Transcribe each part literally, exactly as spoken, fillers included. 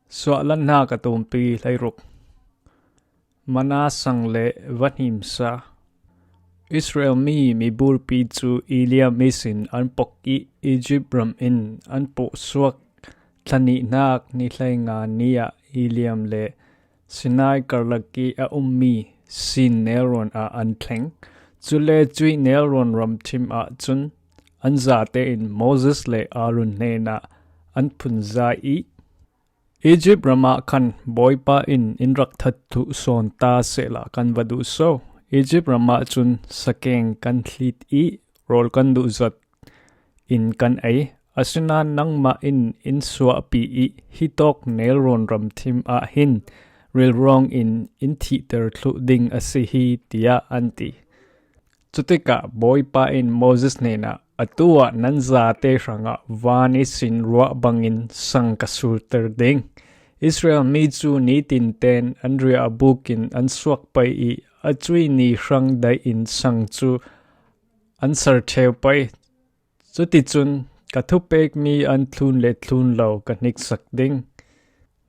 Suahlanhnak a tumpi hleiruk. Mana sang le vanhimsa. Israel mi miburpi cu Eliam ihsin an pok i Egypt ram in an puhsuak thlanihnak ni hleinga ni ah Eliam le Sinai karlak i a ummi Sin nelrawn ah an thleng. Cule cuih nelrawn ramthim ah cun an zate in Moses le Aaron hnenah an phunzai i, Egypt ram ah khan Bawipa in in rak that thluh sawn ta sehla kan va duh so. Egypt ram ah cun sakeng kan hlit i rawl kan duh zat in kan ei. Asinain nangmah in in suahpi i hitawk nelrawn ramthim ah hin rilrawng in in thihter thluh ding a si hi, tiah an ti. Cutikah Bawipa in Moses hnenah, "Atu ah nan zate hrangah van ihsin ruah bangin sang ka surter ding. Israel mi cu nitin ten an riahbuk in an suak pei i a cuih ni hrang daih in sang cu an ser ṭheu pei. Cuticun ka thupekmi an thlun le thlun lo ka hniksak ding.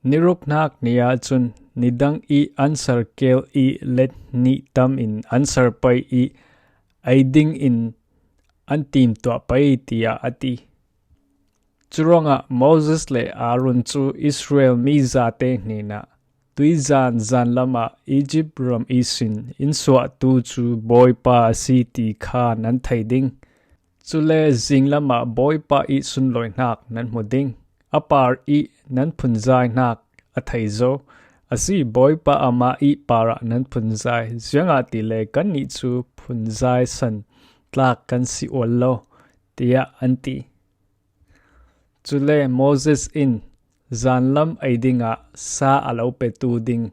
Niruknak ni ahcun nidang i an ser kel i let hnih tam in an ser pei i ei ding in an timtuah pei," tiah a ti. Curuangah Moses le Aaron cu Israel mi zate hnenah, "Tuizan zanlam ah Egypt ram ihsin in suahtu cu Bawipa a si ti kha nan thei ding. Cule zinglam ah Bawipa i sunlawinak nan hmu ding. A par i nan phunzainak a thei zo. A si, Bawipa amah i parah nan phunzai, ziangahtile kannih cu phunzai san tlak kan si ual lo," tiah an ti. Cule Moses in, "Zanlam ei dingah sa a lo petu ding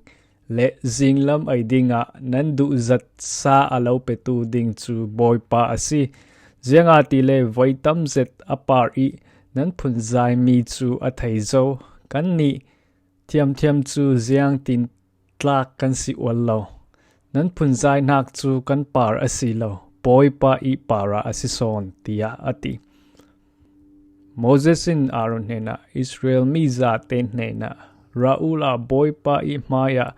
le zinglam ei dingah nan duhzat sa a lo petu ding cu Bawipa a si. Ziangahtile voi tam zet a par i nan phunzaimi cu a thei zo. Kannih thiamthiam cu ziangtin tlak kan si ual lo. Nan phunzainak cu kan par a si lo, Bawipa i parah a si sawn," tiah a ti. Moses in Aaron hnenah, "Israel mi zate hnenah, 'Ra uhla Bawipa i hmaiah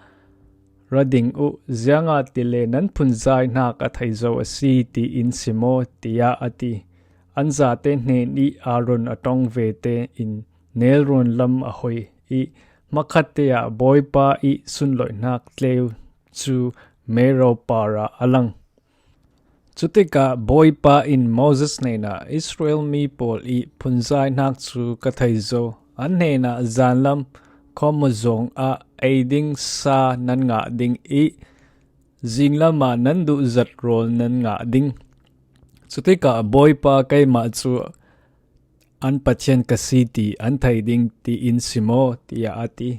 ra ding uh, ziangahtile nan phunzainak a thei zo a si,' tiin sim aw," tiah a ti. An zate hnen i Aaron a ṭong ve tein nelrawn lam a hoi i hmakhatte ah Bawipa i sunlawinak tleu cu mero parah a lang. Cutikah Bawipa in Moses hnenah, "Israel mi pawl i phunzainak cu ka thei zo. An hnenah zanlam khawmuzawng ah ei ding sa nan ngah ding i zinglam ah nan duhzat rawl nan ngah ding. Cutikah Bawipa keimah cu an Pathian ka si ti an thei ding, tiin sim aw," tiah a ti.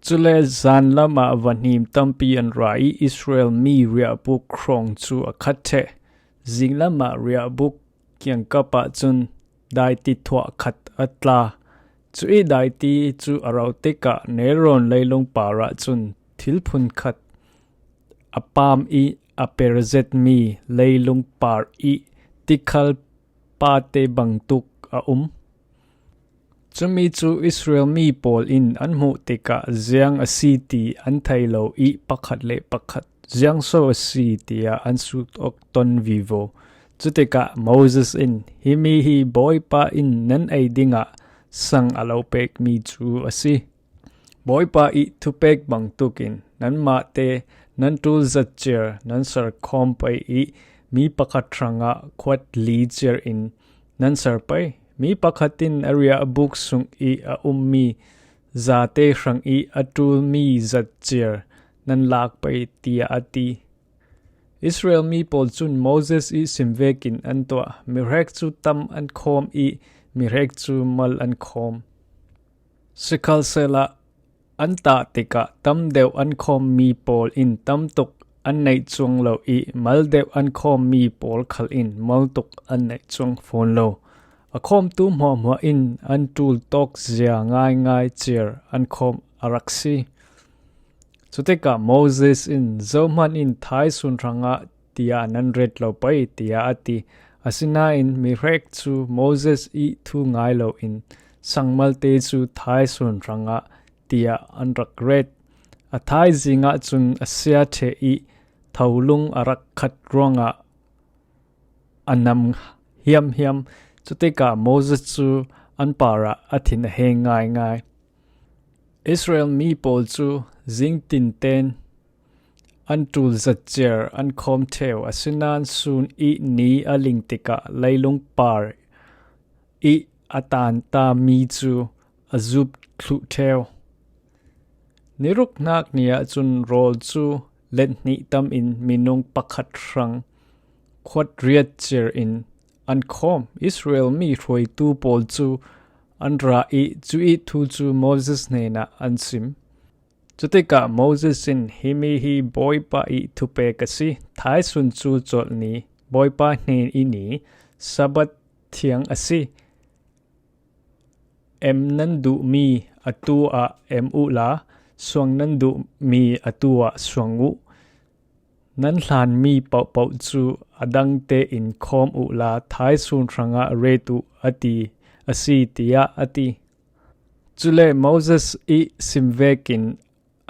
Cule zanlam ah vahnim tampi an ra i Israel mi riahbuk hrawng cu a khat ṭheh. Zinglam ah riahbuk kiangkap ah cun daiti thuah khat a tla. Cu i daiti cu a ro tikah nelrawn leilung parah cun thilphun khat a pam i a per zetmi leilung par i tikhal pate bangtuk a um. Cumi cu Israel mi pawl in an hmuh tikah ziang a si ti an thei lo i pakhat le pakhat ziang so a si tiah an sut awk ton vivo. Cutikah Moses in, "Himi hi Bawipa in nan ei dingah sang a lo pekmi cu a si. Bawipa i thupek bangtuk in nanmahte nan ṭul zat ciar nan ser khawm pei i mi pakhat hrangah khuat li ciar in nan ser pei. Mi pakhat in a riahbuk sung i a ummi zate hrang i a ṭulmi zat ciar nan lak pei," tiah a ti. Israel mi pawl cun Moses i sim vekin an tuah. Mihrek cu tam an khawm i mihrek cu mal an khawm. Sikhalsehla an tah tikah tam deuh an khawmmi pawl in tam tuk an neih cuang lo i mal deuh an khawmmi pawl khal in mal tuk an neih cuang fawn lo. A khawmtu hmuahhmuah in an ṭul tawk zia ngaingai ciar an khawm a rak si. Cutikah Moses in, "Zohman in thaisun hrangah tiah nan ret lo pei," tiah a ti. Asinain mihrek cu Moses i thu ngai loin sangmalte cu thaisun hrangah tiah an rak ret. A thaizing ahcun a sia ṭheh i tholung a rak khat ruangah a nam hiamhiam. Cutikah Moses cu an parah a thin a heng ngaingai. Israel mi pawl cu zingtin ten an ṭul zat ciar an khawm ṭheu, asinain sun i ni a ling tikah leilung par i a tanta mi cu a zup thluh ṭheu. Niruknak ni ahcun rawl cu let hnih tam in minung pakhat hrang khuat riat ciar in an khawm. Israel mi hruaitu pawl cu an ra i cuih thu cu Moses hnenah an sim. Cutikah Moses in, "Himi hi Bawipa i thupek a si. Thaisun cu colh ni, Bawipa hnen i ni, Sabbath thiang a si. Em nan duhmi atu ah em uhla, suang nan duhmi atu ah suang uh. Nan hlanmi pohpoh cu a dang tein khawm uhla, thaisun hrangah ret uh a ti a si," tiah a ti. Cule Moses i sim vekin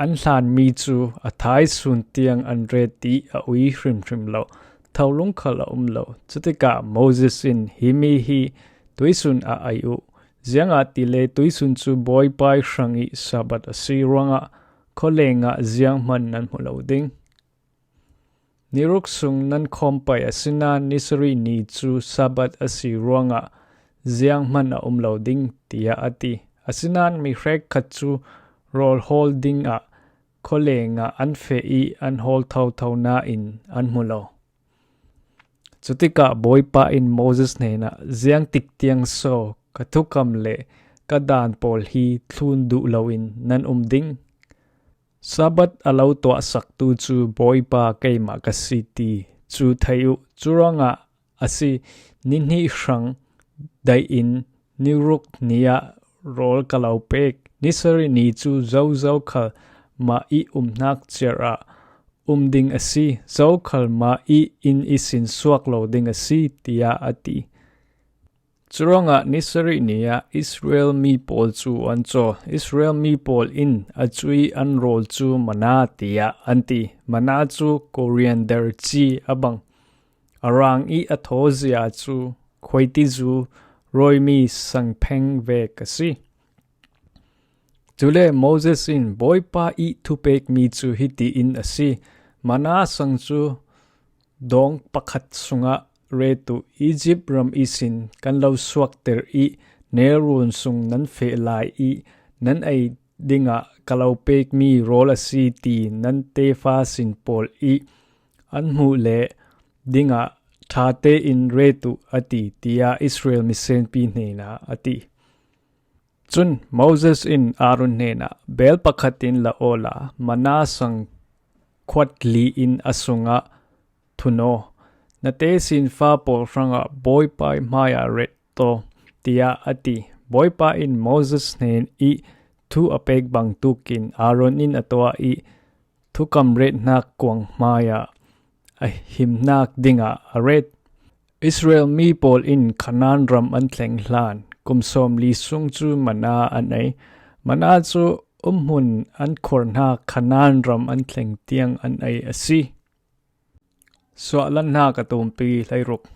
an hlanmi cu a thaisun tiang an ret i a ui hrimhrim lo, tholung khal a um lo. Cutikah Moses in, "Himi hi tuisun ah ei uh, ziangahtile tuisun cu Bawipa i hrang i Sabbath a si ruangah khualengah zianghman nan hmu lo ding. Niruk sung nan khawm pei, asinain nisarih ni cu Sabbath a si ruangah zianghman a um lo ding," tiah a ti. Asinain mi hrekkhat cu rawl hawl dingah khualengah an feh i an hawl thotho nain an hmu lo. Cutikah Bawipa in Moses hnenah, "Ziangtik tiang so ka thukam le ka dan pawl hi thlun duh loin nan um ding? Sabbath a lo tuahsaktu cu Bawipa keimah ka si ti cu thei uh. Curuangah a si, nihnih hrang daih in niruk ni ah rawl ka lo pek. Nisarih ni cu zozo khal mah i umnak ciar ah um ding a si, zo khal mah i inn ihsin suak lo ding a si," tiah a ti. Curuangah nisarih ni ah Israel mi pawl cu an caw. Israel mi pawl in a cuih an rawl cu manna tiah an ti. Manna cu coriander ci a bang, a rang i a thawzia cu khuaitizu rawimi sangpheng vek a si. Cule Moses in, "Bawipa i thupekmi cu hitiin a si: Manna sang cu dawng pakhat sungah ret uh. Izipt ram ihsin kan lo suakter i nelrawn sung nan feh lai i nan ei dingah ka lo pekmi rawl a si ti nan tefa sin pawl i an hmuh le dingah ṭha tein ret uh," a ti, tiah Israel misenpi hnenah a ti. Cun Moses in Aaron hnenah, "Bel pakhat in la awla manna sang khuat li in a sungah thun aw. Na tesinfa pawl hrangah Bawipa i hmaiah ret taw," tiah a ti. Bawipa in Moses hnen i thu a pek bangtuk in Aaron in a tuah i thukam retnak kuang hmaiah a himnak dingah a ret. Israel mi pawl in Kanaan ram an thleng hlan kum sawmli sung cu manna an ei. Manna cu umhmun an khuarhnak Kanaan ram an thleng tiang an ei a si. Suahlannak a tumpi hleiruk.